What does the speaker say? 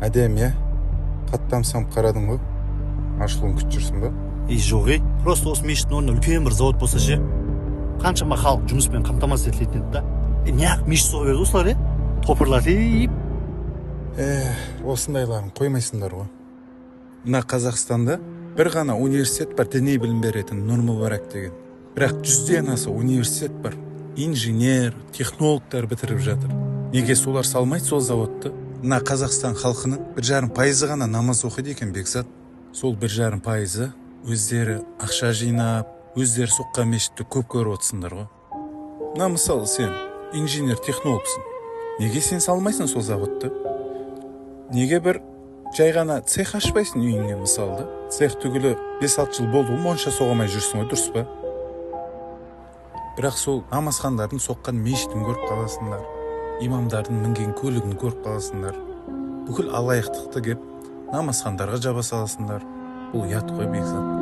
Әдемі, иә? Қатты тамсанып қарадың ғой. Ашылуын күтіп жүрсің ба? Ей, жоқ, ей, просто осы мешіттің орнында үлкен бір завод болса ше, қаншама халық жұмыспен қамтамасыз етілетін еді да. Е, неғып мешіт соға берді осылар, е, топырлатып? Э, осындайларын қоймайсыңдар ғой. Мына Қазақстанда бір ғана университет бар діни білім беретін, Нұр Мүбарак деген. Бірақ 100-ден аса университет бар, инженер, технологтар бітіріп жатыр. Неге солар салмайды сол заводты? Мына Қазақстан халқының 1,5%-ы ғана намаз оқиды екен, Бекзат. Сол 1,5%-ы өздері ақша жинап, өздері соққан мешітті көп көріп отырсыңдар ғой. Мына, мысалы, сен инженер, технологсың. Неге сен салмайсың сол заводты? Неге бір жай ғана цех ашпайсың үйіңе, мысалы, да? Цех түгілі, 5-6 жыл болды ғой, монша соға алмай жүрсің ғой, дұрыс па? Бірақ сол намазхандардың соққан мешітін көріп қаласыңдар, имамдардың мінген көлігін көріп қаласыңдар. Бүкіл алаяқтықты кеп намазхандарға жаба саласыңдар. Бұл ұят қой, Бекзат.